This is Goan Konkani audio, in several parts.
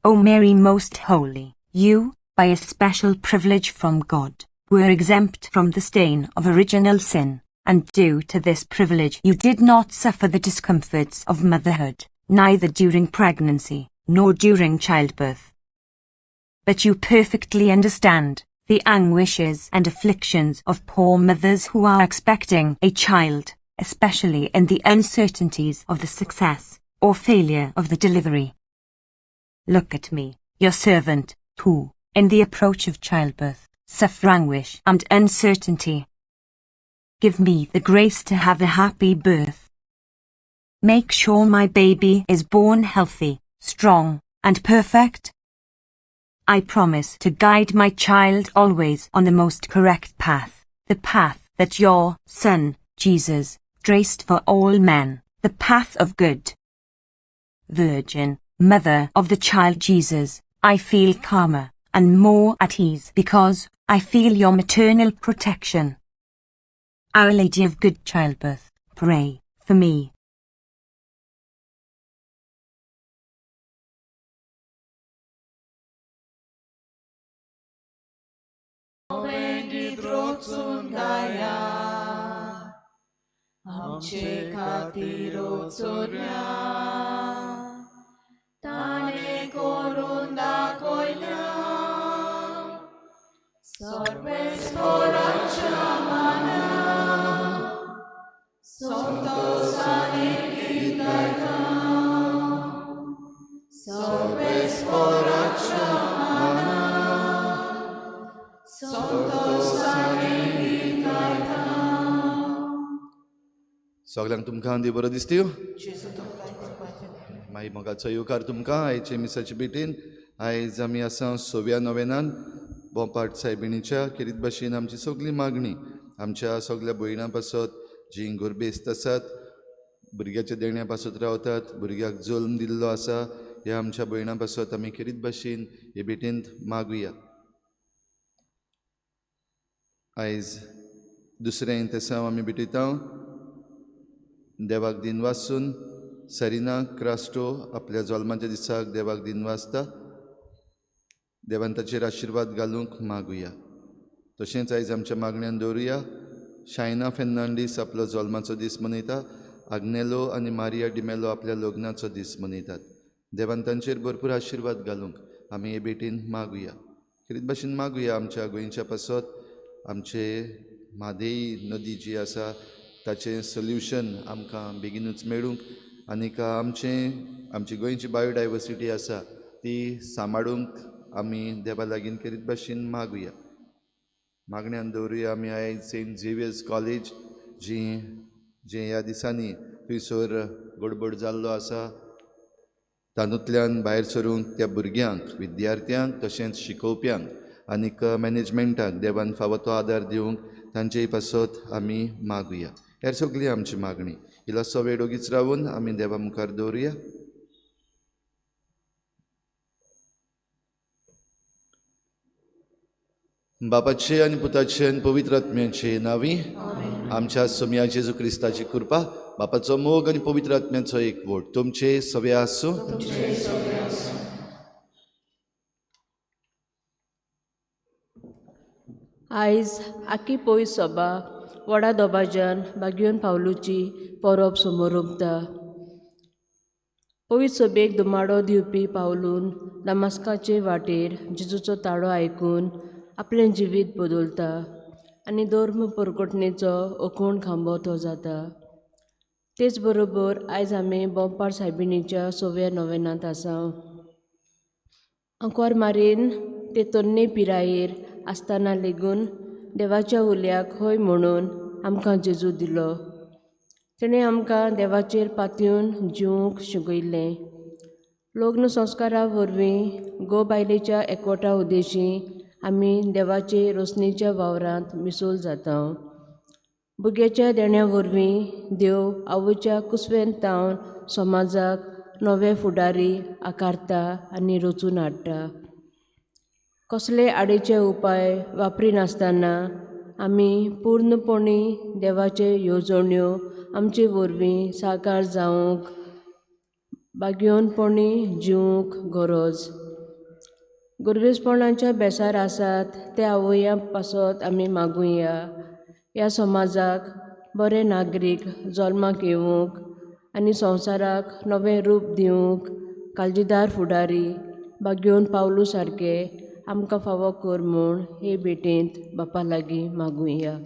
O Mary most holy, you, by a special privilege from God, were exempt from the stain of original sin, and due to this privilege you did not suffer the discomforts of motherhood, neither during pregnancy, nor during childbirth. But you perfectly understand the anguishes and afflictions of poor mothers who are expecting a child, especially in the uncertainties of the success or failure of the delivery. Look at me, your servant, who, in the approach of childbirth, suffer anguish and uncertainty. Give me the grace to have a happy birth. Make sure my baby is born healthy, strong, and perfect. I promise to guide my child always on the most correct path, the path that your Son, Jesus, traced for all men, the path of good. Virgin, Mother of the child Jesus, I feel calmer and more at ease because I feel your maternal protection. Our Lady of Good Childbirth, pray for me. आमचे खातीर चोरया ताणें करून दाखयल्या सर्वेस्पोराच्या माना संतोषाने गीत गायता सर्वेस्पोराच्या माना संतोषाने गीत गायता. सगल्यांक तुमकां देव बरो दिसतीव. मागीर मोगाचो येवकार तुमकां आयचे मिसाचे भेटेन. आयज आमी आसा सव्या नोवेनान बोपाट सायबिणीच्या खेरीत भाशेन आमची सगळी मागणी आमच्या सगल्या भयणां पासत जीं गुरबेस्त आसात, भुरग्याच्या देण्या पासत रावतात, भुरग्याक जल्म दिल्लो आसा, ह्या आमच्या भयणां पासत आमी खेरीत भाशेन हे भेटेंत मागुया. आयज दुसरें तेसांव आमी भेटयता. देवाक दिन वासून सरिना क्रास्टो आपल्या जल्माच्या दिसाक देवाक दिन वाचता. देवान ताचेर आशिर्वाद घालूंक मागुया. तशेंच आयज आमच्या मागण्यान दवरुया. शायना फेर्नांडीस आपलो जल्माचो दीस मनयता. आग्नेलो आनी मारिया डिमेलो आपल्या लग्नाचो दीस मनयतात. देवान तांचेर भरपूर आशिर्वाद घालूंक आमी हे भेटीन मागुया. खेरीत भाशेन मागुया आमच्या गोंयच्या पासत आमचे म्हादेई नदी जी आसा ताचें सोल्युशन आमकां बेगीनूच मेळूंक आनीक आमची गोंयची बायोडायवर्सिटी आसा ती सांबाळूंक आमी देवा लागीं खेरीत भाशेन मागुया. मागण्यान दवरुया आमी आयज सेंट झेवियर्स कॉलेज जी जे ह्या दिसांनी थंयसर गडबड जाल्लो आसा तातूंतल्यान भायर सरूंक त्या भुरग्यांक, विद्यार्थ्यांक तशेंच शिकोवप्यांक आनीक मॅनेजमेंटाक देवान फावो तो आदार दिवंक तांचे पासत आमी मागुया. हेर सगळी आमची मागणी इल्लोसो वेळ ओगीच रावून आमी देवा मुखार दवरुया. बापाचे आनी पुताचे आनी पवित्र आत्म्याचे नांवी आमच्या सोम्या जेजू क्रिस्ताची कृपा, बापाचो मोग आनी पवित्र आत्म्याचो एकवट तुमचे सगळे आसूं. आयज आकी पय सभा व्हडा दबाज्यान बागयोन पावलूची परब समोर उबता. पवित्र सभेक धुमाडो दिवपी पावलून दमास्काचे वाटेर जेजूचो ताळो आयकून आपलें जिवीत बदलता आनी धर्म परगटणेचो ओकोण खांबो तो जाता. तेच बरोबर आयज आमी बोंपार सायबिणीच्या सव्या नोवेनांत आसा. आंकवार मारीन ते तरणे पिरायेर आसतना लेगून देवाच्या उल्याक हय म्हणून आमकां जेजू दिलो. तेणें आमकां देवाचेर पातयेवन जिवूंक शिकयल्लें. लग्न संस्कारा वरवीं घोव बायलेच्या एकवटा उद्देशी आमी देवाचे रोसणेच्या वावरांत मिसोल जाता. भुरग्याच्या देण्या वरवीं देव आवयच्या कुसवेन तावन समाजाक नवे फुडारी आकारता आनी रचून हाडटा. कसले आडेचे उपाय वापरिनासतना आमी पूर्णपणी देवाचे येवजण्यो आमचे वरवीं साकार जावंक बागयोनपणी जिवूंक गरज. गुरवेसपणाच्या बेसार आसात त्या आवयां पासत आमी मागुया. ह्या समाजाक बरे नागरीक जल्माक येवंक आनी संवसाराक नवें रूप दिवंक काळजीदार फुडारी बागेवन पावलू सारके आमकां फावो कर म्हूण हे भेटेंत बापा लागीं मागुया.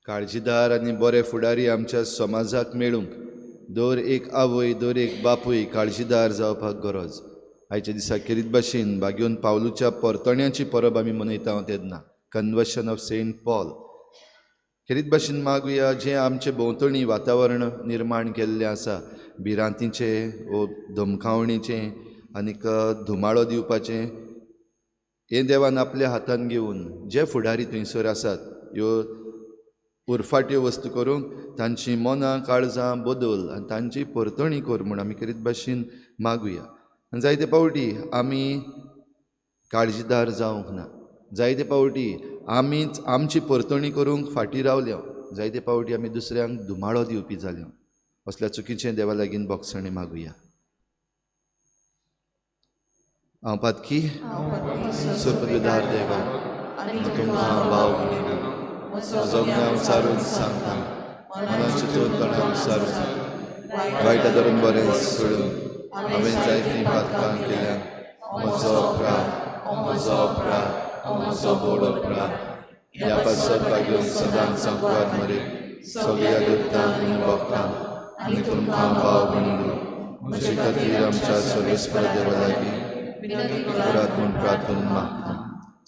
काळजीदार आनी बरे फुडारी आमच्या समाजाक मेळूंक दर एक आवय, दर एक बापूय काळजीदार जावपाक गरज. आयच्या दिसा खेरीत भाशेन बागेवन पावलूच्या परतण्याची परब आमी मनयता तेन्ना कन्वर्शन ऑफ सेंट पॉल खेरीत भाशेन मागुया. जें आमचे भोंवतणी वातावरण निर्माण केल्लें आसा भिरांतीचें वो धमकावणीचें आनीक धुमाळो दिवपाचें, हें देवान आपल्या हातान घेवन जे फुडारी थंयसर आसात ह्यो उरफाट्यो वस्तू करूंक तांची मनां काळजां बदल आनी तांची परतणी कर म्हूण आमी खेरीत भाशेन मागुया. आनी जायते फावटी आमी काळजीदार जावंक ना, जायते फावटी आमीच आमची परतणी करूंक फाटीं रावल्या, जायते फावटी आमी दुसऱ्यांक धुमाळो दिवपी जाल्या. असल्या चुकीचें देवा लागीं भोगसणें मागुया. हांव पातकी सुपविदार देवा, तुमकां भाव भयणींनो, म्हजो ज्ञान सारून सांगता, मनान चिंतून तणान सारून वायटा धरून बरें सोडून हांवें जायतीं पातकां केल्यान. म्हजो अपराध, म्हजो अपराध, म्हजो व्हड अपराध. ह्या पासत बागेवन सदांच सांकवार मरे सगळ्या दुर्तांक आनी भक्तांक आनी तुमकां भाव भयणींनो, म्हजे खातीर आमच्या सर्वेस्पर देवा लागीं करात म्हूण प्रार्थना मागता.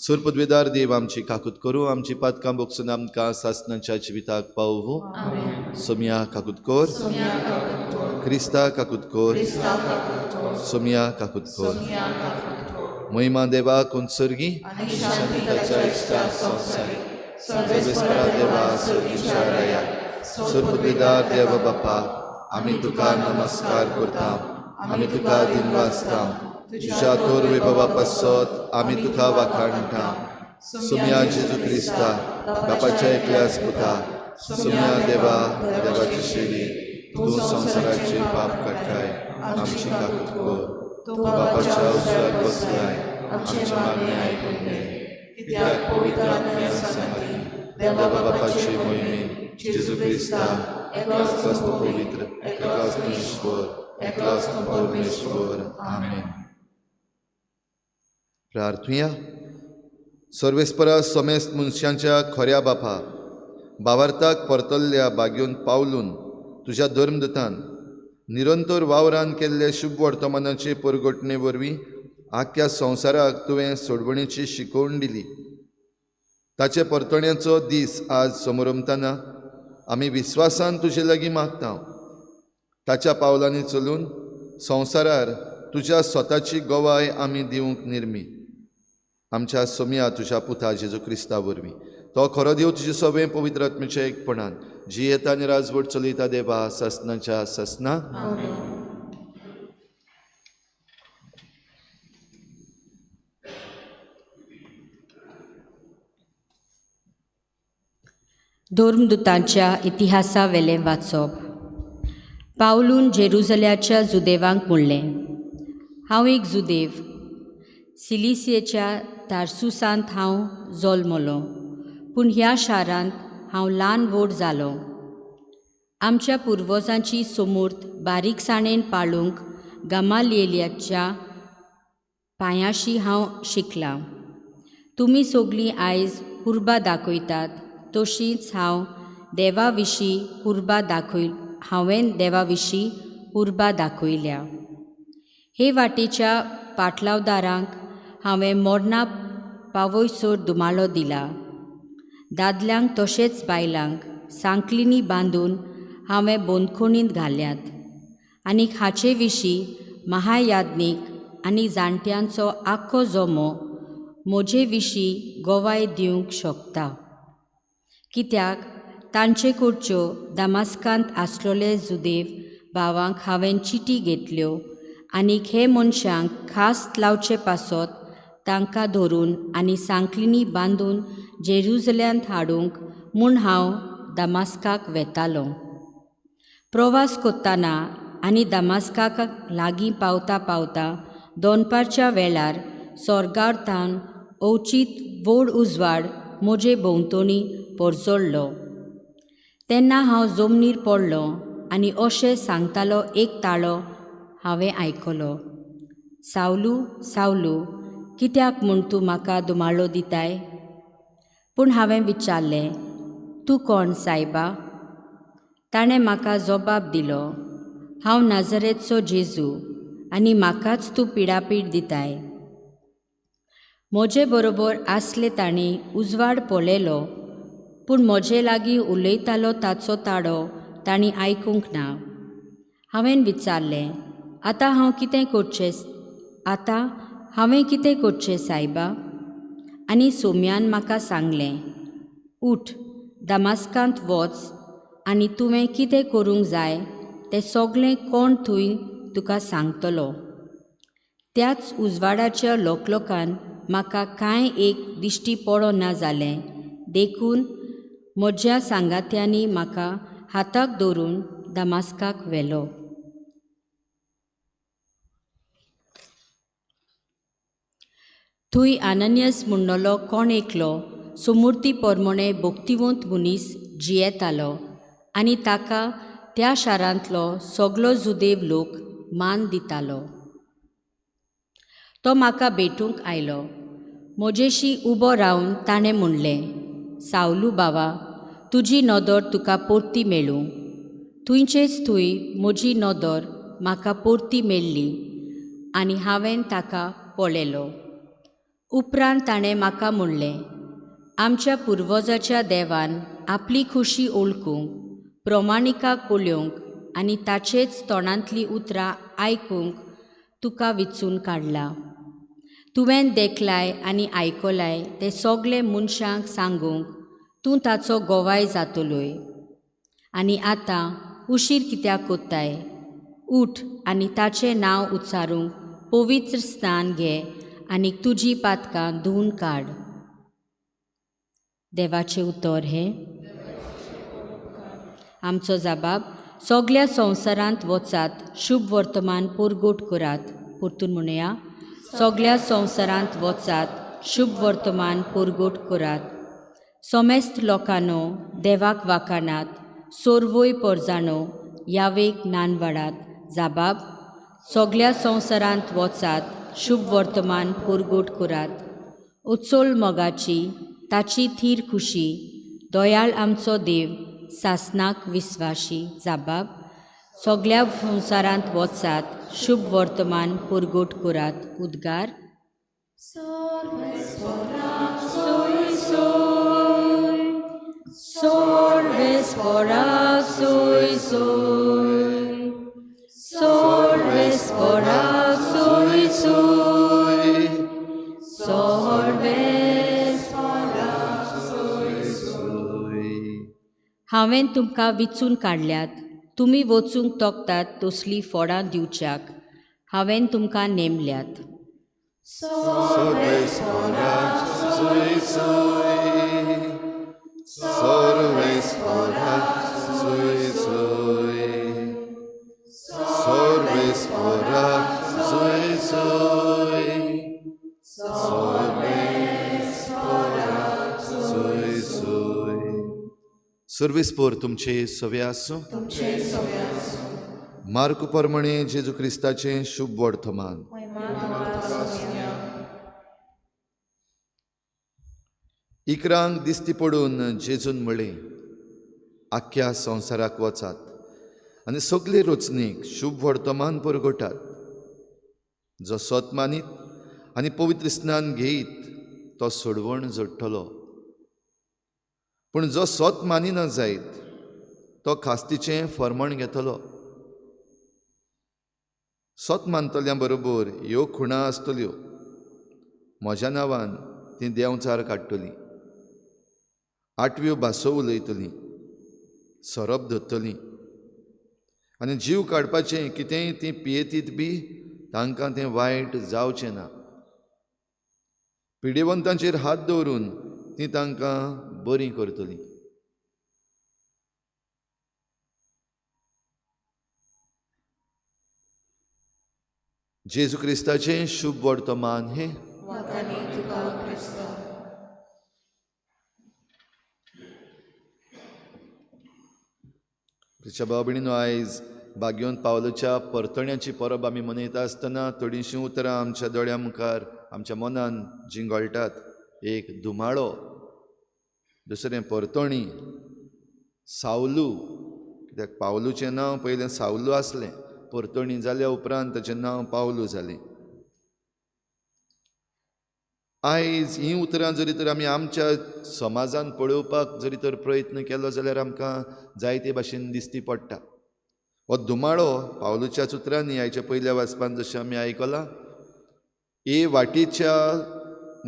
सुरपदवेदार देव आमची काकूत करूं, आमची पातकां बोगसून आमकां सासणाच्या जिविताक पावोवं. सोमया काकूत कर, क्रिस्ता काकूत कर, सोमया काकूत कर. महिमा देवाक उत्सर्गी शांतताच्या इश्टा संवसारी सर्वेस्परा देवा सर्गीच्या राया सुरपदवेदार देवा बापा, आमी तुका नमस्कार करता, आमी तुका दिनवासता. तुज्या थोर वैभवा पासत आमी तुका वाखाणटा. सोमया जेजू क्रिस्ता बापाच्या एकल्याच पुता, सोमया देवा देवाची शेरी, तूं संवसाराचे पाप काडटाय, आमची काकूत कर. तूं बापाच्या उजव्याक बसलाय, आमचे मागणें आयकून घे. कित्याक पवित्र आत्म्या सांगाती देवा बापाचे मोहिमेन जेजू क्रिस्ता एकलोच तूं पवित्र, एकलोच तूं ईश्वर, एकलोच तूं परमेश्वर. आमेन. प्रार्थुया. सर्वेस्परा समेस्त मनशांच्या खऱ्या बापा, बावार्थाक परतल्ल्या बागेवन पावलून तुज्या धर्मदूतान निरंतर वावरान केल्ले शुभ वर्तमानाचे परगटणे वरवीं आख्ख्या संवसाराक तुवें सोडवणेची शिकवण दिली. ताचे परतण्याचो दीस आज समरमतना आमी विस्वासान तुजे लागीं मागता. ताच्या पावलांनी चलून संवसारार तुज्या स्वताची गवाय आमी दिवंक निर्मी. आमच्या सोमया तुज्या पुता जेजू क्रिस्ता वरवीं, तो खरो देव तुजे सगळें पवित्र आत्म्याच्या एकपणान जियेता आनी राजवट चलयता देवा सासनाच्या सासना. धर्मदूतांच्या इतिहासा वेलें वाचप. पावलून जेरुजल्याच्या जुदेवांक म्हणलें, हांव एक जुदेव, सिलिसियेच्या तार्सुसांत हांव जल्मलो, पूण ह्या शारांत हांव ल्हान व्हड जालो. आमच्या पुर्वजांची सोमूर्त बारीकसाणेन पाळूंक गमालियेलाच्या पांयाशी हांव शिकलां. तुमी सगळीं आयज उर्बा दाखयतात तशीच हांव देवा विशीं उर्बा दाखय हांवें देवा विशीं उर्बा दाखयल्या. हे वाटेच्या पाटलावदारांक हांवें मोरना पावयसर दुमालो दिला. दादल्यांक तशेंच बायलांक सांकलिनी बांदून हांवें बंदखणींत घाल्यात आनी हाचे विशीं महायाज्ञीक आनी जाणट्यांचो आख्खो जमो म्हजे विशीं गवाय दिवंक शकता. कित्याक तांचे कडच्यो दामास्कांत आसलेले जुदेव भावांक हांवें चिटी घेतल्यो आनी हे मनशांक खास लावचे पासत तांकां धरून आनी सांकलिनी बांदून जेरुजल्यांत हाडूंक म्हूण हांव दामास्काक वेतालो. प्रवास करतना आनी दामास्काक लागीं पावता पावता दोनपारच्या वेळार सोर्गार थावन अवचीत व्हड उजवाड म्हजे भोंवतणी परजळ्ळो. तेन्ना हांव जमनीर पडलो आनी अशें सांगतालो एक ताळो हांवें आयकलो, सावलू सावलू कित्याक म्हूण तूं म्हाका दुमाळो दिताय? पूण हांवें विचारलें, तूं कोण सायबा? ताणें म्हाका जबाब दिलो, हांव नाजरेतचो जेजू आनी म्हाकाच तूं पिडापीड दिताय. म्हजे बरोबर आसले तांणी उजवाड पळयलो, पूण म्हजे लागीं उलयतालो ताचो ताळो तांणी आयकूंक ना. हांवें विचारलें, आतां हांव कितें करचें? आतां हांवें कितें करचें सायबा? आनी सोम्यान म्हाका सांगलें, उठ, दमास्कांत वच आनी तुवें कितें करूंक जाय तें सगळें कोण थंय तुका सांगतलो. त्याच उजवाडाच्या लोकलोकान म्हाका कांय एक दिश्टी पडना जालें, देखून म्हज्या सांगात्यांनी म्हाका हाताक धरून दमास्काक व्हेलो. थंय अनन्यस म्हणलो कोण एकलो सुमूर्ती परमणे भक्तिवंत मनीस जियेतालो आनी ताका त्या शारांतलो सगलो जुदेव लोक मान दितालो. तो म्हाका भेटूंक आयलो. म्हजेशी उबो रावन ताणें म्हणलें, सावलू बाबा, तुजी नदर तुका परती मेळूं. थंयचेच थंय म्हजी नदर म्हाका परती मेळ्ळी आनी हांवें ताका पळयलो. उपरांत ताणें म्हाका म्हणलें, आमच्या पुर्वजाच्या देवान आपली खुशी ओळखूंक, प्रमाणिकाक पळोवंक आनी ताचेच तोंडांतलीं उतरां आयकूंक तुका विचून काडला. तुवें देखलाय आनी आयकलाय तें सगळें मनशांक सांगूंक तूं ताचो गोवाय जातलोय. आनी आतां उशीर कित्याक कोत्ताय? उठ आनी ताचें नांव उच्चारूंक पवित्र स्नान घे आनी तुजी पातकां धुवन काड. देवाचें उतर हें. आमचो जबाब, सगल्या संवसारांत वचात, शुभ वर्तमान परगट करात. परतून म्हणया, सगल्या संवसारांत वचात, शुभ वर्तमान परगट करात. समेस्त लोकांनो देवाक वाखाणात, सोरवय परजाणो यावेक नानवाडात. जबाब, सगल्या संवसारांत वचात, शुभ वर्तमान परगट करात. उत्सोल मोगाची ताची थीर खुशी, दयाळ आमचो देव सासनाक विस्वाशी. जबाब, सगल्या संवसारांत वचात, शुभ वर्तमान परगट करात. उद्गार, हांवें तुमकां विचून काडल्यात, तुमी वचूंक तोखतात तसलीं फोडां दिवच्याक हांवें तुमकां नेमल्यात. सर्वेस पोर तुमचे सवे आसूं. मार्क परमणे जेजू क्रिस्ताचें शुभ वर्तमान. इकरांक दिश्टी पडून जेजून म्हळें, आख्ख्या संवसाराक वचात आनी सगळे रचणीक शुभ वर्तमान परगटात. जो सत मानीत आनी पवित्र स्नान घेयत तो सोडवण जोडटलो, पूण जो सत मानिना जायत तो खास्तीचें फर्मण घेतलो. सत मानतल्या बरोबर ह्यो खुणा आसतल्यो, म्हज्या नांवान तीं देंवचार काडटलीं, आठव्यो भासो उलयतलीं, सोरोप धरतलीं आनी जीव काडपाचें कितेंय तीं पियेतीत बी तांकां तें वायट जावचें ना. पिडेवंतांचेर हात दवरून तीं तांकां बरीं करतलीं. जेजू क्रिस्ताचें शुभ वर्तमान हें। प्रिच्या भाव भयणीनो, आयज बाग्योन पावलोच्या परतण्याची परब आमी मनयता आसतना थोडीशीं उतरां आमच्या दोळ्यां मुखार, आमच्या मनान जीं घोळटात। एक धुमाळो, दुसरें परतणी, सावलू, कित्याक पावलूचें नांव पयलें सावलू आसलें, परतणी जाल्या उपरांत ताचें नांव पावलू जालें। आयज हीं उतरां जरी तर आमी आमच्या समाजान पळोवपाक जरी तर प्रयत्न केलो जाल्यार आमकां जायते भाशेन दिसती पडटा। हो धुमाळो पावलूच्याच उतरांनी आयच्या पयल्या वाचपान जशें आमी आयकलां, ए वाटेच्या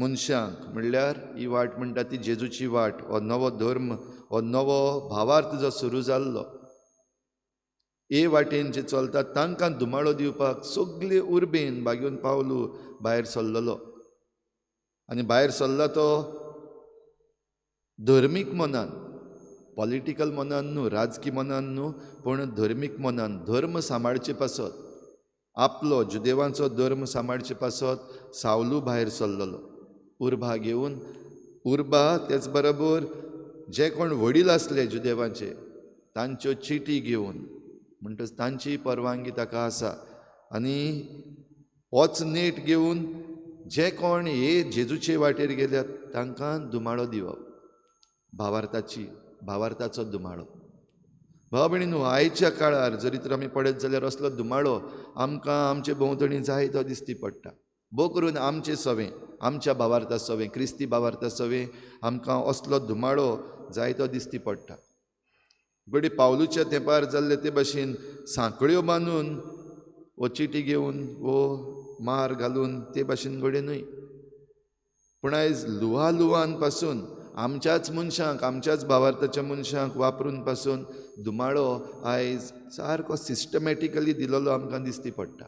मनशांक, म्हणल्यार ही वाट म्हणटा ती जेजूची वाट, हो नवो धर्म, हो नवो भावार्थ जो सुरू जाल्लो, ए वाटेन जे चलतात तांकां धुमाळो दिवपाक सगळे उर्बेन बागेवन पावलू भायर सरलेलो। आनी भायर सरला तो धर्मीक मनान, पॉलिटिकल मनान न्हू, राजकी मनान न्हू, पूण धर्मीक मनान, धर्म सांबाळचे पासत, आपलो जुदेवांचो धर्म सांबाळचे पासत सावलू भायर सरलेलो उर्बा घेवन। उर्बा तेच बरोबर जे कोण वडील आसले जुदेवांचे तांच्यो चिटी घेवन, म्हणटच तांची परवानगी ताका आसा। आनी होच नेट घेवन जे कोण हे जेजूचे वाटेर गेल्यात तांकां धुमाळो दिवप, भावार्थाची, भावार्थाचो धुमाळो। भाव भयणीनो, आयच्या काळार जरी तर आमी पळयत जाल्यार असलो धुमाळो आमकां आमचे भोंवतणी जाय तो दिसती पडटा। भोव करून आमचे सवें, आमच्या भावार्था सवें, क्रिस्ती भावार्था सवें आमकां असलो धुमाळो जाय तो दिसती पडटा। घडये पावलूच्या तेंपार जाल्ले ते भाशेन सांकळ्यो बांदून वो चिटी घेवन वो मार घालून ते भाशेन घडये न्हय, पूण आयज लुवा लुवान पासून आमच्याच मनशांक, आमच्याच भावार्थाच्या मनशांक वापरून पासून धुमाळो आयज सारको सिस्टमॅटिकली दिलेलो आमकां दिसती पडटा।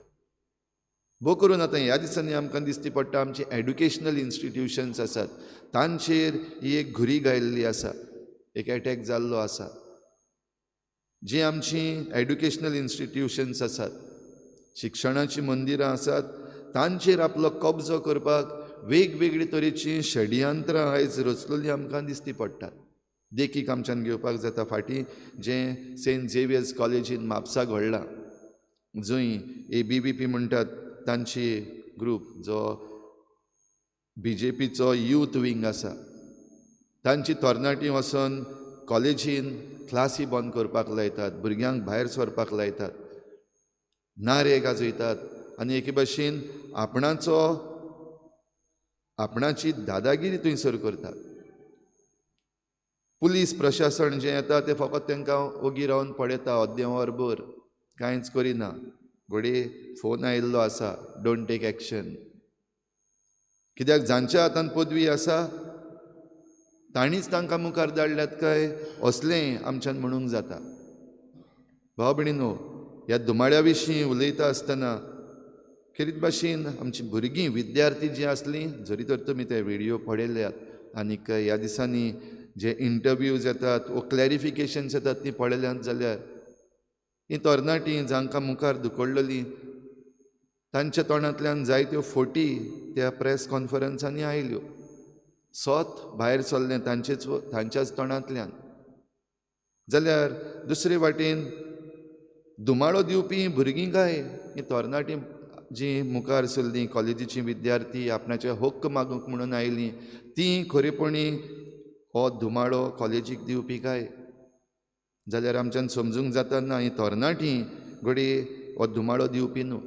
भोव करून आतां ह्या दिसांनी आमकां दिसती पडटा आमची एड्युकेशनल इन्स्टिट्युशन्स आसात तांचेर ही एक घुरी घायल्ली आसा, एक एटॅक जाल्लो आसा। जी आमची एड्युकेशनल इन्स्टिट्युशन्स आसात, शिक्षणाचीं मंदिरां आसात, तांचेर आपलो कब्जो करपाक वेगवेगळे तरेचीं षडयंत्रां आयज रचलेलीं आमकां दिसती पडटात। देखीक आमच्यान घेवपाक जाता फाटीं जें सेंट झेवियर्स कॉलेजीन म्हापसा घडलां, जंय ABVP म्हणटात तांची ग्रूप जो BJPचो यूथ विंग आसा, तांची तरणाटीं वचून कॉलेजीन क्लासी बंद करपाक लायतात, भुरग्यांक भायर सरपाक लायतात, नारे गाजयतात आनी एके भाशेन आपणाचो, आपणाची दादागिरी थंयसर करतात। पुलीस प्रशासन जें येता तें फकत तांकां ओगी रावन पळयता, अर्दें वरभर कांयच करिना। घडये फोन आयिल्लो आसा, don't take action, कित्याक जांच्या हातान पदवी आसा तांणीच तांकां मुखार धाडल्यात काय असलें आमच्यान म्हणूंक जाता। भाव भयणीनो, ह्या धुमाळ्या विशीं उलयता आसतना खेरीत भाशेन आमची भुरगीं, विद्यार्थी जीं आसलीं, जरी तर तुमी ते व्हिडियो पळयल्यात आनीक ह्या दिसांनी जे इंटरव्यूज येतात वो क्लॅरिफिकेशन्स येतात तीं पळयल्यात जाल्यार हीं तरणाटीं जांकां मुखार धुकळलेलीं तांच्या तोंडांतल्यान जायत्यो फोटी त्या प्रेस कॉन्फरन्सांनी आयल्यो, सत भायर सरलें तांचेच, तांच्याच तोंडांतल्यान। जाल्यार दुसरे वाटेन धुमाळो दिवपी भुरगीं काय हीं तरणाटीं जीं मुखार सरलीं, कॉलेजीचीं विद्यार्थी आपणाचे हक्क मागूंक म्हणून आयलीं, तीं खरेपणी हो धुमाळो कॉलेजीक दिवपी काय? जाल्यार आमच्यान समजूंक जाता ना हीं तरणाटीं घडये हो धुमाळो दिवपी न्हू,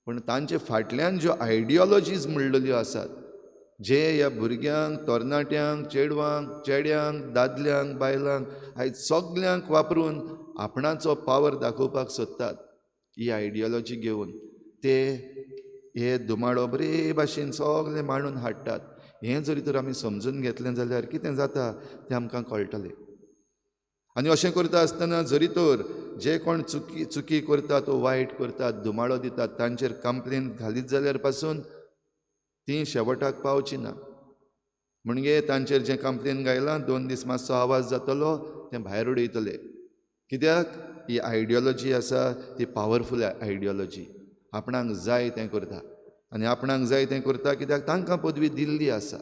पूण तांचे फाटल्यान ज्यो आयडियोलॉजीज म्हणलेल्यो आसात, जे ह्या भुरग्यांक, तरणाट्यांक, चेडवांक, चेड्यांक, दादल्यांक, बायलांक आयज सगल्यांक वापरून आपणाचो पावर दाखोवपाक सोदतात, ही आयडियोलॉजी घेवन ते हे धुमाळो बरे भाशेन सगळे मांडून हाडटात। हें जरी तर आमी समजून घेतलें जाल्यार कितें जाता तें आमकां कळटलें। आनी अशें करता आसतना जरी तर जे कोण चुकी चुकी करतात वो वायट करतात, धुमाळो दितात, तांचेर कंप्लेन घालीत जाल्यार पासून ती शेवटाक पावची ना। म्हणजे तांचेर जें कंप्लेन घायलां 2 दीस मातसो आवाज जातलो, तें भायर उडयतले, कित्याक ही आयडियोलॉजी आसा ती पावरफूल आयडियोलॉजी। आपणाक जाय तें करता आनी आपणाक जाय तें करता कित्याक तांकां पदवी दिल्ली आसा.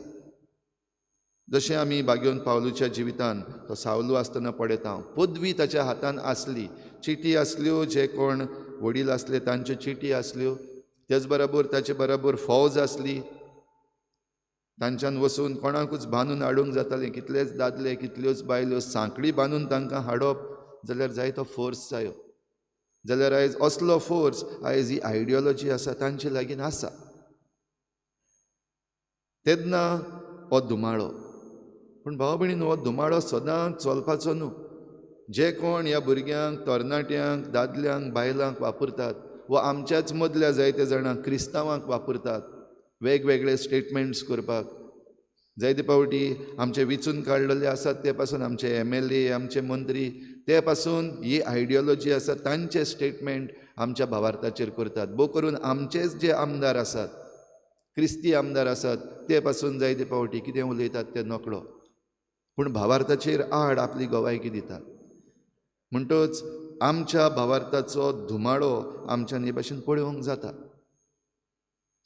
जशें आमी बागेवन पावलूच्या जिवितान तो सावलू आसतना पळयता, पदवी ताच्या हातान आसली, चिटी आसल्यो, जे कोण वडील आसले तांच्यो चिटी आसल्यो, तेच बराबर ताचे बराबर फौज आसली, तांच्यान वचून कोणाकूच बांदून हाडूंक जातालें. कितलेच दादले कितल्योच बायल्यो सांकळी बांदून तांकां हाडप जाल्यार जाय तो फोर्स जायो. जाल्यार आयज असलो फोर्स आयज ही आयडियोलॉजी आसा तांचे लागीं आसा. तेन्ना हो धुमाळो, पूण भाव भयणीन हो धुमाळो सदांच चलपाचो न्हू. जे कोण ह्या भुरग्यांक, तरणाट्यांक, दादल्यांक, बायलांक वापरतात वा आमच्याच मदल्या जायते जाणांक क्रिस्तांवांक वापरतात वेगवेगळे स्टेटमेंट्स करपाक, जायते फावटी आमचे विचून काडलेले आसात ते पासून आमचे MLA, आमचे मंत्री ते पासून ही आयडियोलॉजी आसा तांचे स्टेटमेंट आमच्या भावार्थाचेर करतात. भोव करून आमचेच जे आमदार आसात, क्रिस्ती आमदार आसात, ते पासून जायते फावटी कितें उलयतात ते नकळो, पूण भावार्थाचेर आड आपली गवायकी दितात. म्हणटच आमच्या भावार्थाचो धुमाळो आमच्यान हे भाशेन पळोवंक जाता.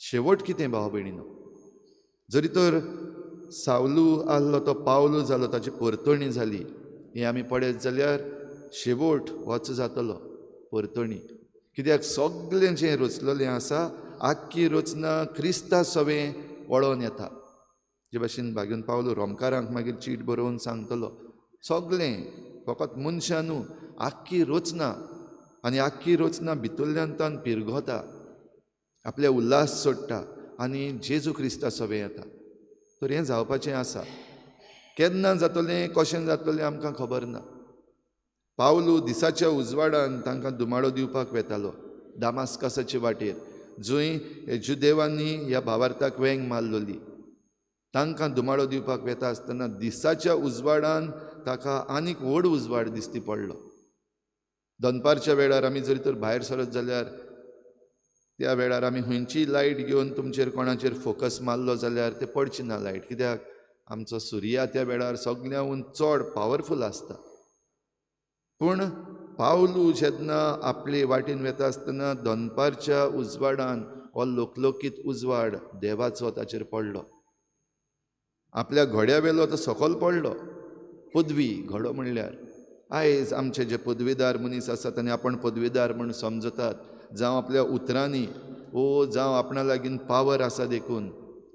शेवट कितें भाव भयणीनो, जरी तर सावलू आहलो तो पावलू जालो, ताची परतणी जाली, हें आमी पळयत जाल्यार शेवट होच जातलो, परतणी. कित्याक सगळें जें रचलेलें आसा आख्खी रचना क्रिस्ता सवें वळोन येता. जे भाशेन बागेवन पावलो रोमकारांक मागीर चीट बरोवन सांगतलो, सगळें फकत मनशां न्हू, आख्खी रचना, आनी आख्खी रचना भितरल्यान तान पिरगोता, आपले उल्हास सोडटा आनी जेजू क्रिस्ता सवें येता. तर हें जावपाचें आसा. केन्ना जातलें, कशें जातलें आमकां खबर ना. पावलू दिसाच्या उजवाडान तांकां धुमाळो दिवपाक वेतालो दामास्कसाचे वाटेर, जंय जुदेवांनी ह्या भावार्थाक वेंग मारलोली. तांकां धुमाळो दिवपाक वेता आसतना दिसाच्या उजवाडान ताका आनीक व्हड उजवाड दिसती पडलो. दनपारच्या वेळार आमी जरी तर भायर सरत जाल्यार त्या वेळार आमी खंयचीय लायट घेवन तुमचेर कोणाचेर फोकस मारलो जाल्यार ते पडची ना लायट, कित्याक आमचो सुर्या त्या वेळार सगळ्यांहून चड पावरफूल आसता. पूण पावलू जेन्ना आपले वाटेन वेता आसतना दनपारच्या उजवाडान हो लोकलोकीत उजवाड देवाचो ताचेर पडलो. आपल्या घोड्या वेलो तो सकल पडलो. पदवी घोडो म्हणल्यार आयज आमचे जे पदवीदार मनीस आसात आनी आपण पदवीदार म्हूण समजतात, जावं आपल्या उतरांनी ओ जावं आपणा लागीं पावर आसा देखून,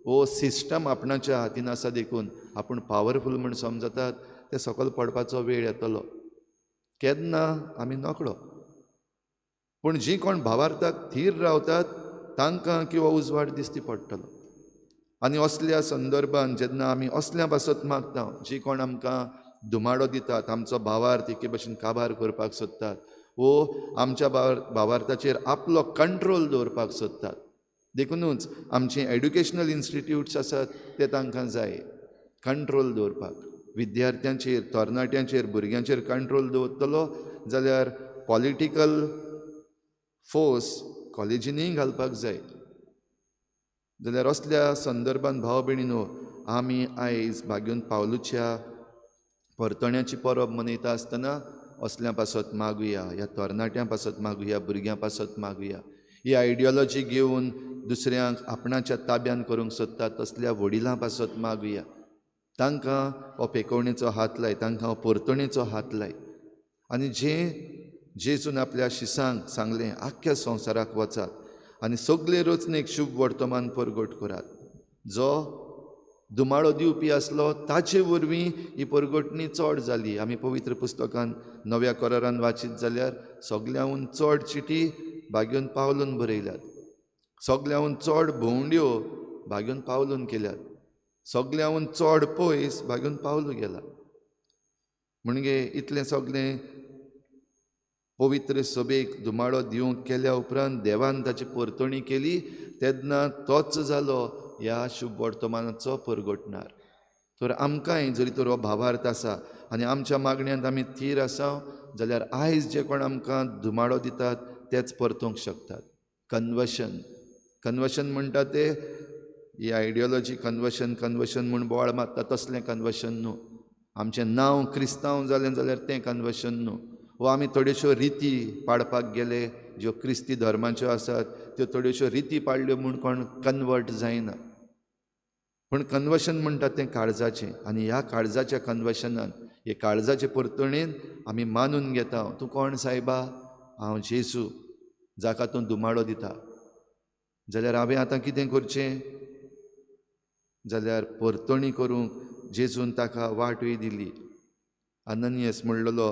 ओ सिस्टम आपणाच्या हातीन आसा देखून आपूण पावरफूल म्हूण समजतात, ते सकल पडपाचो वेळ येतलो केन्ना आमी नकळो. पूण जीं कोण भावार्थाक थीर रावतात तांकां किंवा उजवाड दिसती पडटलो. आनी असल्या संदर्भान जेन्ना आमी असल्या पासत मागता, जी कोण आमकां धुमाडो दितात, आमचो भावार्थ एके भशेन काबार करपाक सोदतात वो आमच्या भावार्थाचेर आपलो कंट्रोल दवरपाक सोदतात, देखुनूच आमचे एड्युकेशनल इन्स्टिट्यूट्स आसात ते तांकां जाय कंट्रोल दवरपाक. विद्यार्थ्यांचेर, तरणाट्यांचेर, भुरग्यांचेर कंट्रोल दवरतलो जाल्यार पॉलिटिकल फोर्स कॉलेजींनीय घालपाक जाय. जाल्यार असल्या संदर्भान भाव भयणीनो आमी आयज भाग्योन पावलूच्या परतण्याची परब मनयता आसतना असल्या पासत मागुया, ह्या तरणाट्यां पासत मागुया, भुरग्यां पासत मागुया. ही आयडियोलॉजी घेवन दुसऱ्यांक आपणाच्या ताब्यान करूंक सोदतात तसल्या वडिलां पासत मागुया. तांकां हो पेकोवणेचो हात लाय, तांकां हो परतणेचो हात लाय. आनी जे जेजून आपल्या शिसांक सांगलें, आख्ख्या संवसाराक वचात आनी सगळे रचनेक शुभ वर्तमान परगट करात. जो धुमाळो दिवपी आसलो ताचे वरवीं ही परगटणी चड जाली. आमी पवित्र पुस्तकान नव्या करारान वाचीत जाल्यार सगळ्यांहून चड चिटी भाग्योन पावलून बरयल्यात, सगळ्यांहून चड भोंवड्यो भाग्योन पावलून केल्यात, सगळ्यांहून चड पयस भाग्योन पावलू गेला. म्हणजे इतलें सगळें पवित्र सभेक धुमाळो दिवंक केल्या उपरांत देवान ताची परतणी केली तेन्ना तोच जालो ह्या शुभ वर्तमानाचो परगटणार. तर आमकांय जरी तर हो भावार्थ आसा आनी आमच्या मागण्यांत आमी थीर आसा जाल्यार आयज जे कोण आमकां धुमाळो दितात तेच परतूंक शकतात. कन्वर्शन, कन्वर्शन म्हणटा ते ही आयडियोलॉजी कन्वर्शन कन्वर्शन म्हूण बोवाळ मारता तसलें कन्वर्शन न्हू. आमचें नांव क्रिस्तांव जालें जाल्यार तें कन्वर्शन न्हू, वा आमी थोड्योश्यो रिती पाळपाक गेले ज्यो क्रिस्ती धर्माच्यो आसात त्यो थोड्योश्यो रिती पाळ्ळ्यो म्हूण कोण कन्वर्ट जायना. पूण कन्वर्शन म्हणटा तें काळजाचें, आनी ह्या काळजाच्या कन्वर्शनान, हे काळजाचे परतणेन आमी मानून घेता, तूं कोण सायबा? हांव जेजू जाका तूं दुमाळो दिता. जाल्यार हांवें आतां कितें करचें? जाल्यार परतणी करूंक जेजून ताका वाटूय दिली. अननियस म्हणलेलो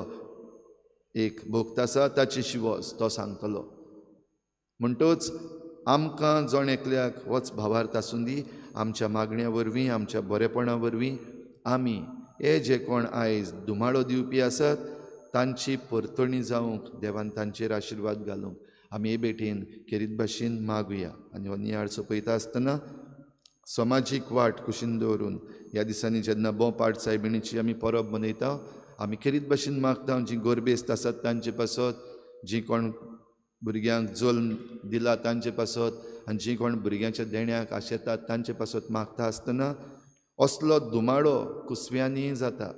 एक भक्त आसा, ताची शिवस तो सांगतलो. म्हणटच आमकां जण एकल्याक होच भावार्थ आसूं दी, आमच्या मागण्या वरवीं, आमच्या बरेपणा वरवीं आमी हे जे कोण आयज धुमाळो दिवपी आसात तांची परतणी जावंक देवान तांचेर आशिर्वाद घालूंक आमी हे भेटेन खेरीत भाशेन मागुया. आनी हो नियाळ सोंपयता आसतना समाजीक वाट कुशीन दवरून ह्या दिसांनी जेन्ना बोपाट सायबिणीची आमी परब मनयता, आमी खेरीत भाशेन मागता जीं गोरबेस्त आसात तांचे पासत, जीं कोण भुरग्यांक जल्म दिला तांचे पासत, आनी जीं कोण भुरग्यांच्या देण्याक आशेतात तांचे पासत मागता आसतना असलो धुमाडो कुसव्यांनी जाता.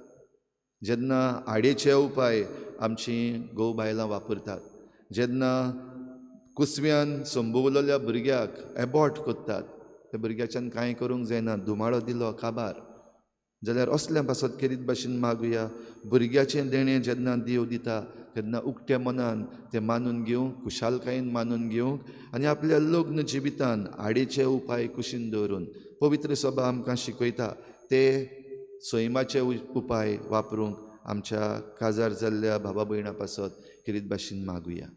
जेन्ना आडेचे उपाय आमची घोव बायलां वापरतात, जेन्ना कुसव्यान संभवलेल्या भुरग्याक एबॉर्ट करतात, त्या भुरग्याच्यान कांय करूंक जायना, धुमाळो दिलो काबार, जाल्यार असल्या पासत खेरीत भाशेन मागुया. भुरग्याचें देणें जेन्ना देव दिता तेन्ना उक्त्या मनान तें मानून घेवंक, खुशालकायेन मानून घेवंक आनी आपल्या लग्न जिवितान आडेचे उपाय कुशीन दवरून पवित्र सभा आमकां शिकयता ते सैमाचे उपाय वापरूंक आमच्या काजार जाल्ल्या भावा भयणां पासत खेरीत भाशेन मागुया.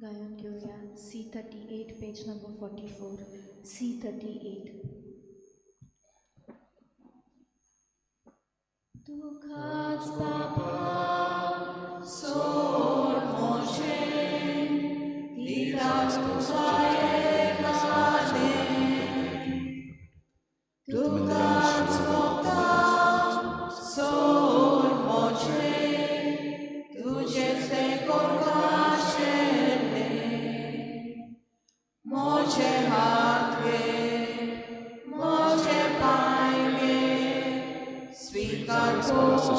गायन घेऊया C38 page number 44, C38. तुकाच बाबा सोड मोजे दिता तुका एकाने, तुकाच मोगता सोड मोजे तुजेच तें कोरका मोजे हात गे मोजे पांय गे स्वीकार तुजो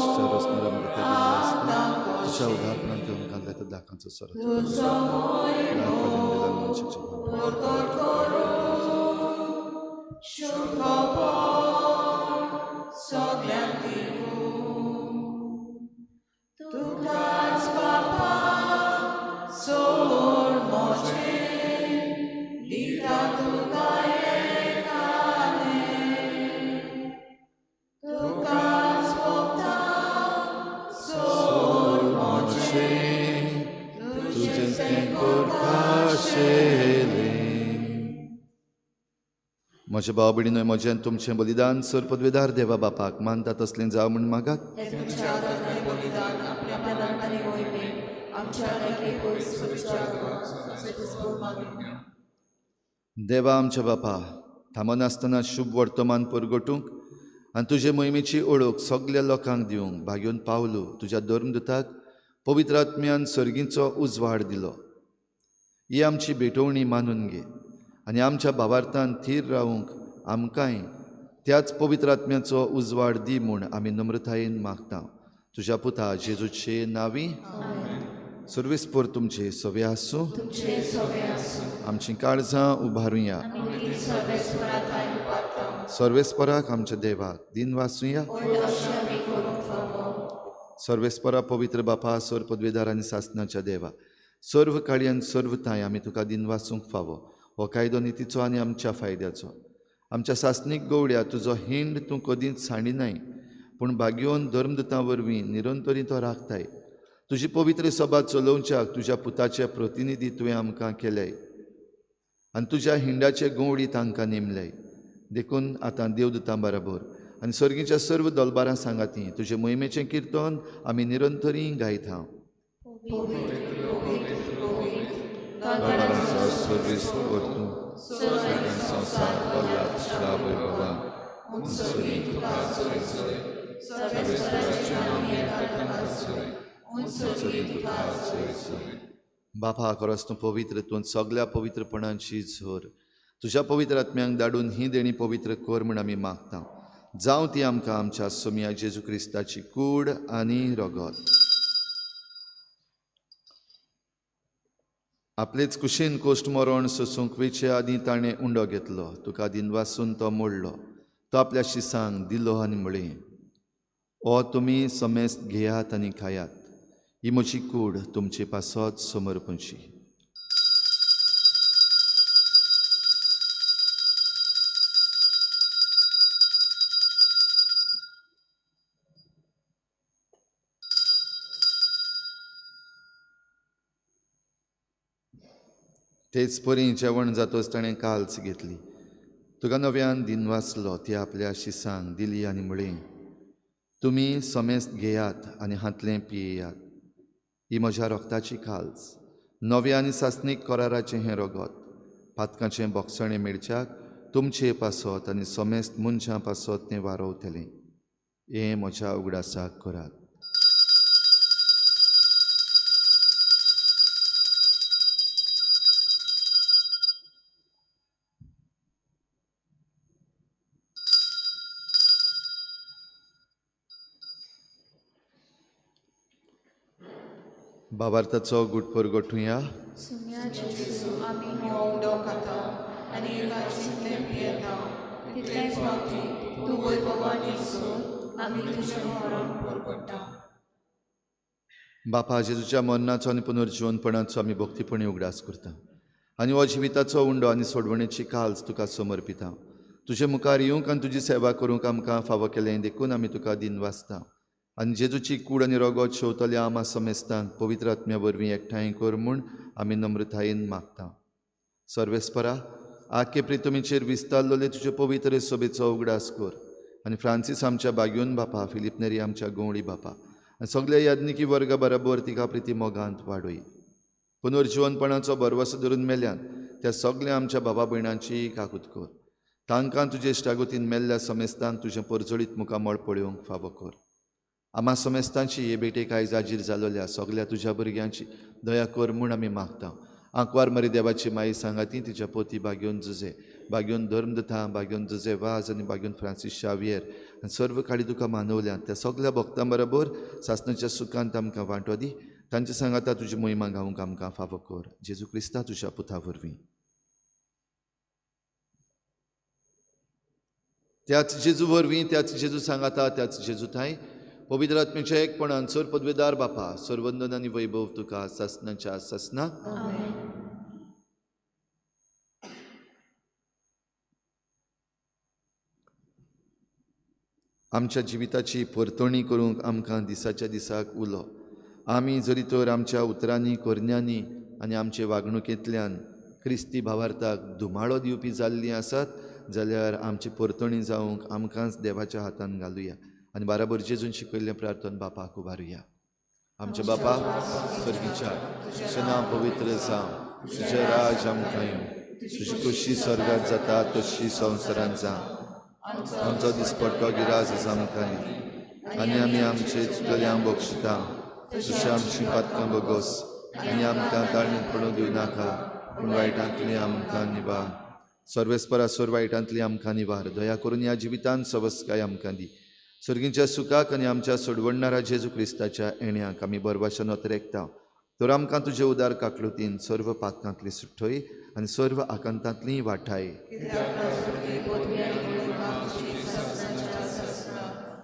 शुभपण सगल्यांक दिवूं तुकाच बापा सोड मोजे दिता तुका एकाने, तुकाच मोगता सोड मोजे तुजेंच तें कोरकाशेलें. म्हज्या भाव भयणीनो, म्हजें तुमचें बलिदान सर पदवेदार देवा बापाक मानता तसलें जावं म्हूण मागात. देवा आमच्या बापा, थांबनासतना शुभ वर्तमान परगटूंक आनी तुजे मोहिमेची ओळख सगल्या लोकांक दिवंक भाग्योन पावलो तुज्या धर्मदूताक पवित्र आत्म्यान सर्गीचो उजवाड दिलो. ही आमची भेटवणी मानून घे आनी आमच्या भावार्थान थीर रावूंक आमकांय त्याच पवित्र आत्म्याचो उजवाड दी म्हूण आमी नम्रतायेन मागता. तुज्या पुता जेजूचे नांवी. सर्वेस्पर तुमचे सवे आसूं. आमची काळजां उबारुया. सर्वेस्पराक आमच्या देवाक दिन वाचुया. सर्वेस्परा पवित्र बापा, सर पदवेदार आनी सासनाच्या देवा, सर्व काळी आनी सर्व थांय आमी तुका दिन वाचूंक फावो. हो कायदो नितीचो आनी आमच्या फायद्याचो. आमच्या सासनीक गवड्या तुजो हिंड तूं कदींच सांडिनाय, पूण भाग्योन धर्मदूतां वरवीं निरंतरी तो राखताय. तुजी पवित्र सभा चलोवच्याक तुज्या पुताचे प्रतिनिधी तुवें आमकां केले आनी तुज्या हिंडाचे गवडी तांकां नेमले. देखून आतां देवदूतां बराबर आनी सर्गीच्या सर्व दलबारां सांगाती तुजे मोहिमेचें किर्तन आमी निरंतरी गायता. उंचसरी तुका सोय सर्वेस्पराचें नांव येता तुका सोय उंचसरी तुका सोय सोय. बापा खरोच तूं पवित्र, तूं सगळ्या पवित्रपणाची झोर. तुज्या पवित्र आत्म्यांक धाडून ही देणी पवित्र कर म्हूण आमी मागता. जावं ती आमकां आमच्या सोमया जेजू क्रिस्ताची कूड आनी रगत. आपलेच कुशीन कोश्ट मरण सोसूंक वेचे आदीं ताणें उंडो घेतलो, तुका दिनवासून तो मोडलो, तो आपल्या शिसांक दिलो आनी म्हळें, ओ तुमी समेस्त घेयात आनी खायात, ही म्हजी कूड तुमचे पासत समर्पणची. तेच परी जेवण जातच ताणें काल्स घेतली, तुका नव्यान दिनवासलो, ती आपल्या शिसांक दिली आनी म्हळें, तुमी समेस्त घेयात आनी हांतलें पियेयात, ही म्हज्या रोगताची काल्स, नव्या आनी सासणीक कराराचें हें रगत, पातकाचें बोगसणें मेळच्याक तुमचे पासत आनी समेस्त मनशां पासत तें वारोवतलें. हें म्हज्या उगडासाक करात. बाबार्थाचो गुटपर गोठुया. सुम्या जेजू आमी हो उंडो खाता आनी एका जितलें पियेता तितलें फावटी तूं वैभवान येसर आमी तुजें मरण परगट्टा. बापा जेजूच्या मरणाचो आनी पुनर्जिवनपणाचो आमी भक्तीपणी उगडास करता आनी हो जिविताचो उंडो आनी सोडवणेची काल्स तुका समर्पिता. तुजे मुखार येवंक आनी तुजी सेवा करूंक आमकां फावो केलें देखून आमी तुका दिनवासता. आनी जेजूची कूड आनी रगत शेवतल्या आमा समेस्तांक पवित्र आत्म्या वरवीं एकठांय कर म्हूण आमी नम्रतायेन मागता. सर्वेस्परा आखे प्रितमीचेर विस्तारलेले तुजे पवित्र सोबेचो उगडास कर आनी फ्रांसीस आमच्या बाग्योन बापा, फिलीप नेरी आमच्या गवळी बापा आनी सगल्या याज्ञिकी वर्गा बराबर तिका प्रिती मोगांत वाडय. पुनर्जिवनपणाचो भरवसो धरून मेल्यान त्या सगल्या आमच्या बाबा भयणांची काकूत कर. तांकां तुजे इश्टागतीन मेल्ल्या समेस्तांक तुजें परजळीत मुखामळ पळोवंक फावो कर. आमा समेस्तांची हे भेटेक आयज हाजीर जालोल्या सगल्या तुज्या भुरग्यांची दया कर म्हूण आमी मागता. आंकवार मरी देवाची माई सांगाती तिच्या पोती बाग्योन जुजे, बाग्योन धर्मदथा, बाग्योन जुजे वाज आनी बाग्योन फ्रांसीस शावियर आनी सर्व काळी तुका मानवल्यान त्या सगल्या भक्तां बरोबर सासणाच्या सुखांत आमकां वांटो दी. तांचे सांगाता तुजी मोहिमा गावंक आमकां फावो कर. जेजू क्रिस्ता तुज्या पुता वरवीं. त्याच जेजू वरवीं, त्याच जेजू सांगाता, त्याच जेजू थांय पवित्र आत्म्याच्या एकपणान सर पदवेदार बापा, सर्वंदन आनी वैभव तुका सासणाच्या सासना. आमच्या जिविताची परतणी करूंक आमकां दिसाच्या दिसाक उलो. आमी जरी तर आमच्या उतरांनी, करण्यांनी आनी आमचे वागणुकेंतल्यान क्रिस्ती भावार्थाक धुमाळो दिवपी जाल्लीं आसात जाल्यार आमची परतणी जावंक आमकांच देवाच्या हातान घालुया आनी बाराबर जेजून शिकयल्लें प्रार्थन बापाक उबारुया. आमच्या बापा स्वर्गीच्या, तुजें नांव पवित्र जावं, तुजें राज आमकां येवं, तुजी खोशी स्वर्गात जाता तशी संवसारांत जावं. आमचो दिसपट्टो गिरास आमकां दी आनी आमी आमचे चुकल्यांक बक्षिता तशें आमची पातकां बगोस आनी आमकां ताळणीत पडूंक दिवनाका, पूण वायटांतली आमकां निवार. सर्वेस्परा सोर वायटांतली आमकां निवार. दया करून ह्या जिवितान सवस्काय आमकां दी. सर्गींच्या सुखाक आनी आमच्या सोडवणणारा जेजू क्रिस्ताच्या येण्याक आमी बरवाशान अतरेकता. तर आमकां तुजे उदार काकलुतीन सर्व पातकांतली सुट्टय आनी सर्व आकांतांतली वाठाय.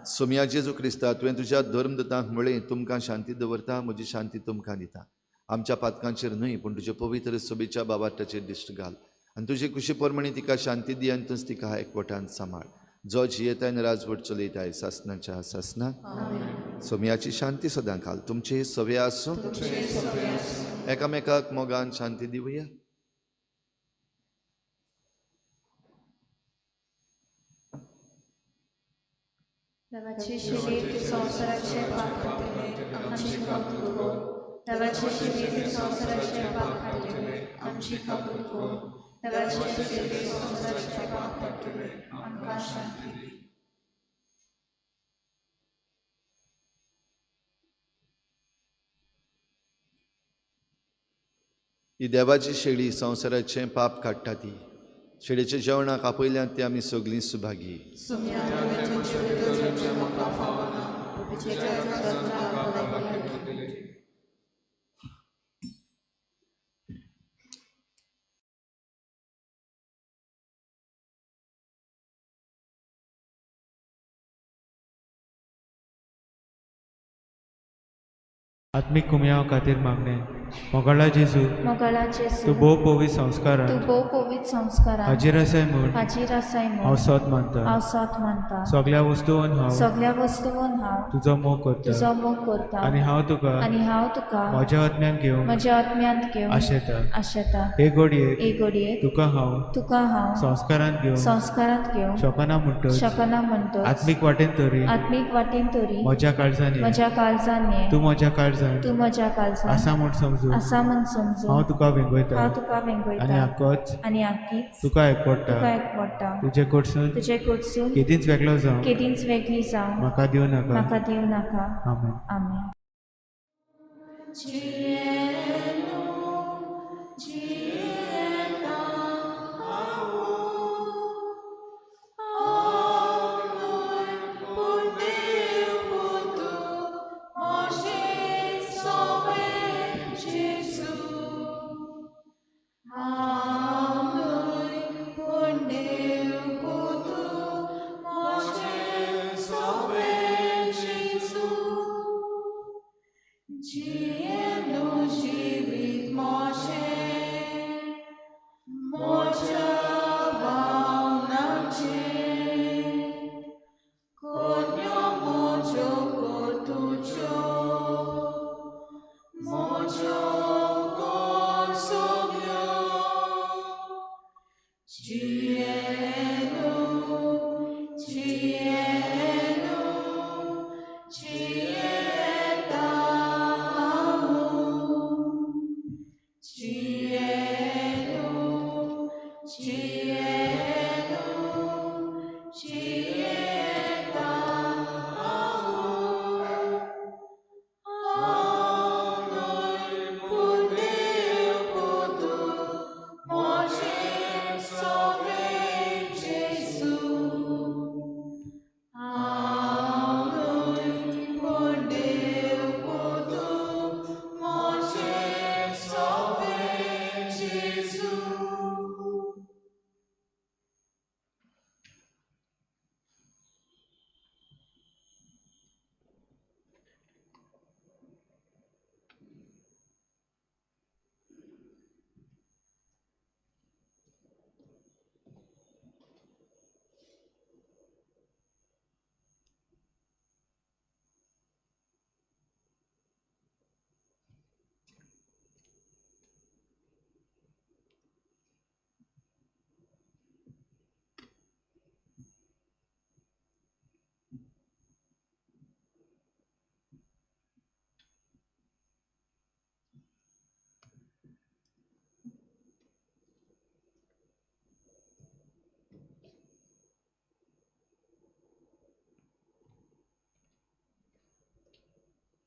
सोमया जेजू क्रिस्ता, तुवें तुज्या धर्मदूतांक म्हळें, तुमकां शांती दवरता, म्हजी शांती तुमकां दिता. आमच्या पातकांचेर न्हय पूण तुजे पवित्र सोबेच्या बाबाटाचेर दिश्ट घाल आनी तुजे कुशी प्रमाणे तिका शांती दी आनी तूंच तिका एकवटान सांबाळ. जो जियेताय आनी राजवट चलयताय सासणाच्या सासना. सोमयाची शांती सदां घाल. तुमचे सवे आसूं. एकामेकाक मोगान शांती दिवया. देवाचे शरीर संवसाराचे पाप काडटले आमची काकूत कर. देवाचे शरीर संवसाराचे पाप काडटले आमची काकूत कर. देवाचे शरीर संवसाराचे पाप काडटले आमकां शांती दी. ही देवाची शेळी संवसाराचें पाप काडटा ती शेळीच्या जेवणाक आपयल्यात ती आमी सगळीं सुभागी. आत्मीक कुमयाव खातीर मागणें. मोगाळा जेजू, मोगाळा जेजू, तूं भोव पवित्र संस्कारान, तूं भोव पवित्र संस्कारान हाजीर आसाय म्हूण, हाजीर आसाय म्हूण हांव सत मानता, हांव सत मानता. सगळ्या वस्तून हांव, सगळ्या वस्तून हांव तुजो मोग करता, तुजो मोग करता आनी हांव तुका, आनी हांव तुका म्हज्या आत्म्यान घेवन, म्हज्या आत्म्यांत घेवन आशेता. आशेता. हे घडयेक, हे घडयेक तुका हांव, तुका हांव संस्कारांत घेवन, संस्कारांत घेवन शकना म्हणटच, शकना म्हणटच आत्मीक वाटेन तरी, आत्मीक वाटेन तरी म्हज्या काळजान ये, म्हज्या काळजान ये, तूं म्हज्या काळजान, तूं म्हज्या काळजान आसा म्हूण समजून, आसा म्हूण समजून हांव तुका वेंगयता, हांव तुका वेंगयता आनी आकच, आनी आकीच तुका एकवडटा, तुका एकवडटा. तुजे कडसून, तुजे कडसून केदींच वेगळो जावं, केदींच वेगळी जावं म्हाका दिवं नाका, म्हाका दिवं नाका. आमेन. आमेन.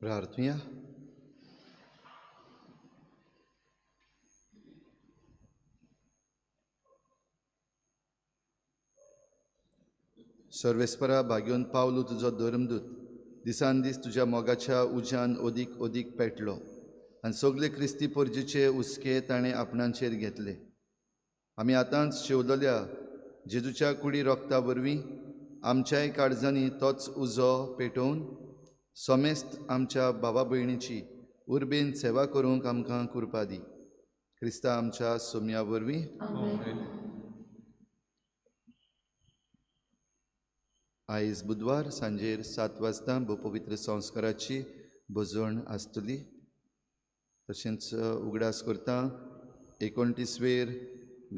प्रार्थुया. सर्वेस्परा भाग्योन पावलू तुजो धर्मदूत दिसान दीस तुज्या मोगाच्या उज्यान अदीक अदीक पेटलो आनी सगले क्रिस्ती परजेचे हुस्के ताणें आपणाचेर घेतले. आमी आतांच शेवलेल्या जेजूच्या कुडी रोगता वरवीं आमच्याय काळजांनी तोच उजो पेटोवन समेस्त आमच्या भावा भयणीची उर्बेन सेवा करूंक आमकां कृपा दी. क्रिस्ता आमच्या सोम्या वरवीं. आयज बुधवार सांजेर 7 वाजता भोवपवित्र संस्काराची भजवण आसतली. तशेंच उगडास करता 29वेर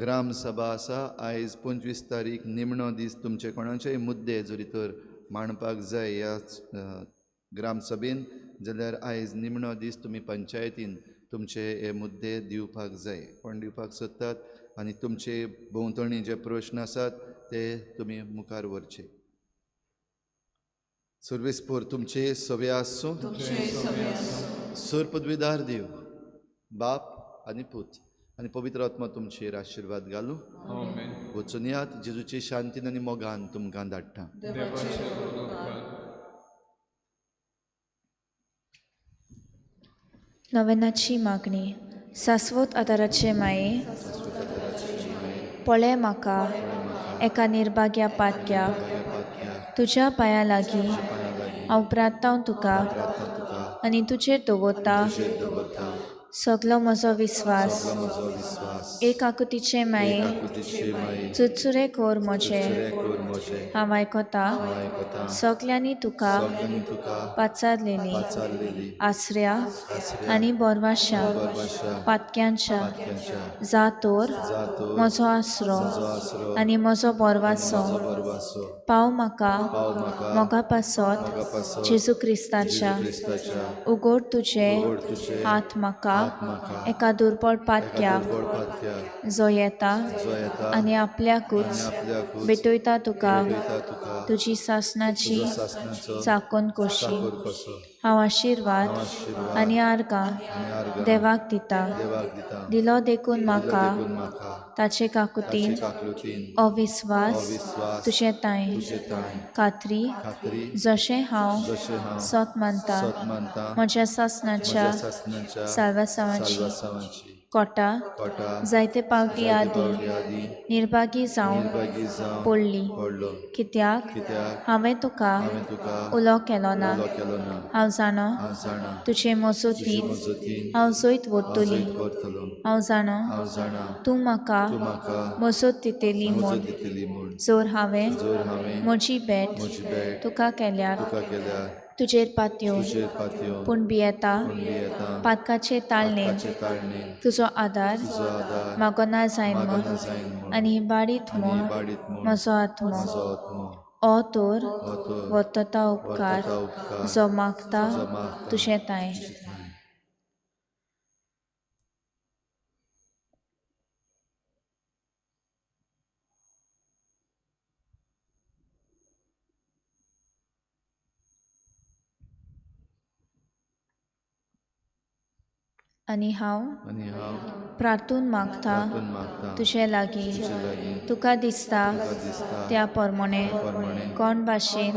ग्राम सभा आसा. आयज 25 तारीख निमणो दीस. तुमचे कोणाचेय मुद्दे जरी तर मांडपाक जाय ह्या ग्राम सभेन जाल्यार आयज निमणो दीस. तुमी पंचायतीन तुमचे हे मुद्दे दिवपाक जाय. कोण दिवपाक सोदतात आनी तुमचे भोंवतणी जे प्रश्न आसात ते तुमी मुखार व्हरचे. सर्वेस्पोर तुमचे सवे आसूं. सूर पदवीदार देव बाप आनी पूत आनी पवित्र आत्मा तुमचेर आशिर्वाद घालूं. आमेन. वचून यात, जेजूचे शांतीन आनी मोगान तुमकां धाडटा. देवाचे उपकार. नवेनाची मागणी. सास्वत आदाराचे माये, पळय म्हाका एका निर्भाग्या पातक्याक, तुज्या पांया लागीं हांव प्रार्थांव तुका आनी तुजेर दवरता सगलो म्हजो विस्वास. एक आकृतीचे माये, चुरचुरे कर म्हजे, हांव आयकता सगल्यांनी तुका पाचारलेली आसऱ्या आनी बोरवाश्या पातक्यांच्या जा तर म्हजो आसरो आनी म्हजो बोरवासो पाव म्हाका मोगा पासत जेजू क्रिस्ताच्या. उगड तुजे हात म्हाका एका दुर्बळ पातक्याक जो येता आनी आपल्याकूच भेटयता तुका तुजी सासणाची चाकोन कशी. हांव आशिर्वाद आनी आर्गां देवाक दिता, दिलो देखून म्हाका ताचे काकुतीन अविस्वास तुजे तांय खात्री, जशें हांव सत मानता म्हज्या सासणाच्या साल्वासांवाची कोटा जायते पावटी आदी निर्भागी जावन पडली, कित्याक हांवें तुका उलो केलो ना. हांव जाणो तुजे मजतीन हांव जैत व्हरतली, हांव जाणो तूं म्हाका मजत दितली म्हूण. जर हांवें म्हजी भेट तुका केल्यार तुजेर पातयो, पूण भियेता पातकाचे ताळणेन तुजो आदार मागना जायन म्हूण आनी इबाडीत म्हूण म्हजो आत्मो. ओ तर वर्तता उपकार जो मागता तुजें तांय. आनी हांव प्रार्थून मागता तुजे लागीं, तुका दिसता त्या प्रमाणे कोण भाशेन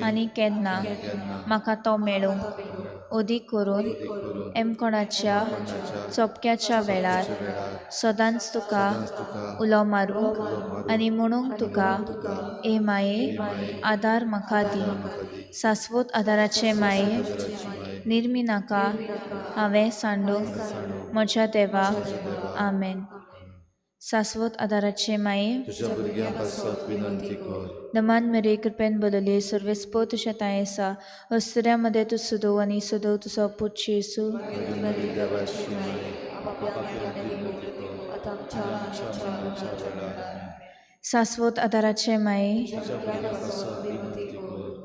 आनी केन्ना म्हाका तो मेळूंक, अदीक करून एमकोणाच्या चोपक्याच्या वेळार सदांच तुका उलो मारूंक आनी म्हणूंक तुका, ए माये आदार म्हाका दी. सास्वत आदाराचे माये, निर्मी नाका हांवें सांडूंक म्हज्या देवाक. आमेन. सास्वत आदाराचे माये, दमान मेरे कृपेन बोलले सर्वेस्पो तुज्या तांय आसा, अस्तुऱ्या मदें तूं सदोव आनी सदोव तुजो पूत जेजू. सास्वत आदाराचे माये,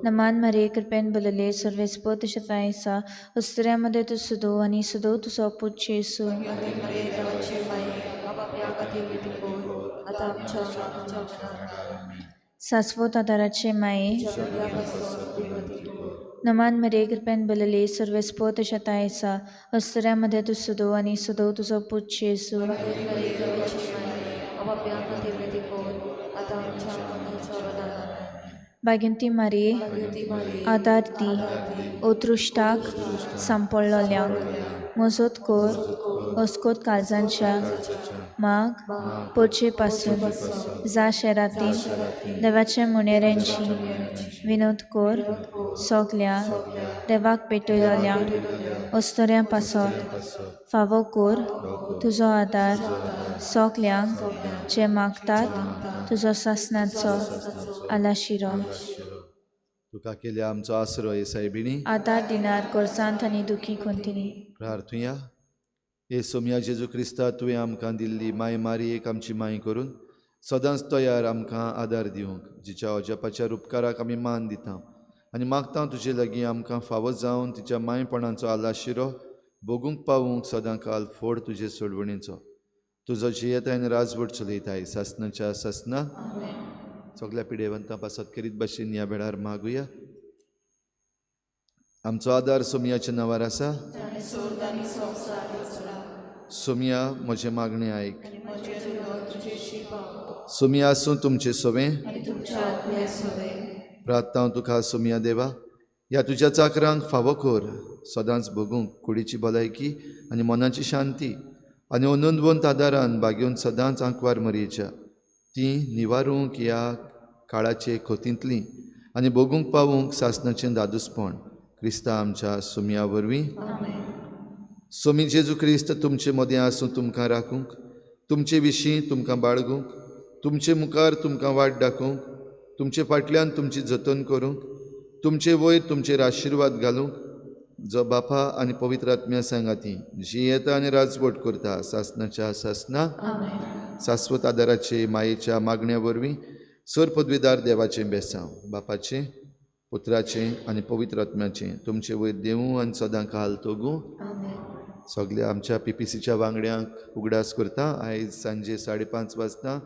नमान मरे कृपेन बोलले सर्वेस्पो तुज्या तांय आसा, अस्तुऱ्या मदें तूं सदोव आनी सदोव तुजो पूत जेजू. सास्वत आदाराचे माये, नमान मरे कृपेन बोलले सर्वेस्पो तुज्या तांय आसा, अस्तुऱ्या मदें तूं सदोव आनी सदोव तुजो पूत जेजू. बागिंती मारये आदार दी अदृश्टाक सांपडलोल्यांक, मजत कर अस्कोत काळजांच्या माग पोरचे पासून जा शेरातीन देवाच्या मुनेऱ्यांची विनोद कर सगल्या देवाक पेटयलोल्या अस्तुऱ्यां पासत फावो कर तुजो आदार सगल्यांक जे मागतात तुजो सासणाचो आलाशिरो. तुका केल्या आमचो आसरो हे सायबिणी, आदार दिनार गरजांत आनी दुखी कोंतिनी. प्रार्थुया. हे सोमया जेजू क्रिस्ता, तुवें आमकां दिल्ली माय मारयेक आमची माय करून सदांच तयार आमकां आदार दिवंक, जिच्या अजापाच्या उपकाराक आमी मान दिता आनी मागता तुजे लागीं आमकां फावो जावन तिच्या मायपणाचो आलाशिरो भोगूंक पावूंक सदां काल फोड तुजे सोडवणेचो. तुजो जियेताय आनी राजवट चलयताय सासणाच्या सासना. सगल्या पिडेवंतां पासत करीत भाशेन ह्या वेळार मागुया. आमचो आदार सोमयाच्या नांवार आसा. सोमया म्हजें मागणें आयक. सोमया आसूं तुमचें सोवें. प्रार्थना हांव तुका सोमया देवा, ह्या तुज्या चाकरांक फावो कर सदांच भोगूंक कुडीची भलायकी आनी मनाची शांती आनी अनंतवंत आदारान बागेवन सदांच आंकवार मरयेच्या ती निवारूंक ह्या काळाचे खोतींतली आनी भोगूंक पावूंक सासणाचें दादूसपण क्रिस्ता आमच्या सोमया वरवीं. सोमी जेजू क्रिस्त तुमचे मदें आसूं तुमकां राखूंक, तुमचे विशीं तुमकां बाळगूंक, तुमचे मुखार तुमकां वाट दाखोवंक, तुमचे फाटल्यान तुमची जतन करूंक, तुमचे वयर तुमचेर आशिर्वाद घालूंक, जो बापा आनी पवित्र आत्म्या सांगाती जियेता आनी राजवट करता सासणाच्या सासना. सास्वत आदाराचे मायेच्या मागण्या वरवीं सर पदवीदार देवाचें बेसांव बापाचें पुत्राचें आनी पवित्र आत्म्याचें तुमचे वयर देवूं आनी सदां काल तोगूं. सगल्या आमच्या पीपीसीच्या वांगड्यांक उगडास करता, आयज सांजे 5:30 वाजता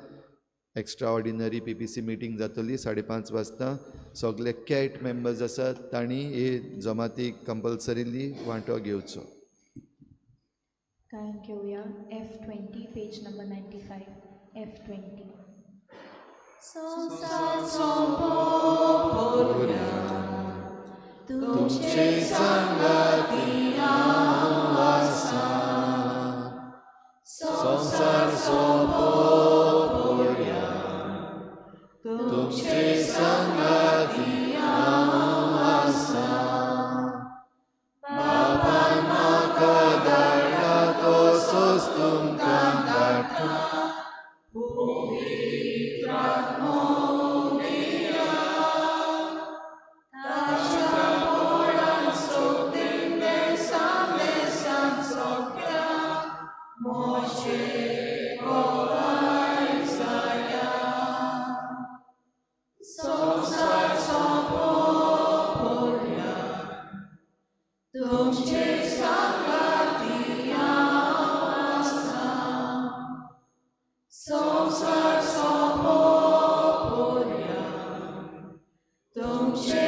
एक्स्ट्रा ऑर्डिनरी पीपीसी मिटींग जातली. 5:30 वाजता सगळे कॅट मेंबर्स आसात तांणी हे जमातीक कंपल्सरीली वांटो घेवचो. गायन घेवया F20 page number 95 F20. संवसार सोंपोवया तुमचे सांगाती हांव आसा, संवसार सोंपोवया तुमचे सांगाती हांव आसा, बाबान म्हाका धाडला तसोच तुमकां धाडटा, पवित्र आत्मो दिया ताच्या बोळान सोगलें देसान सोगल्या मोशे गोवाय जाया. संवसार सोंपोवया तुमचे सांगाती हांव आसा, संवसार सोंपोवया तुमचे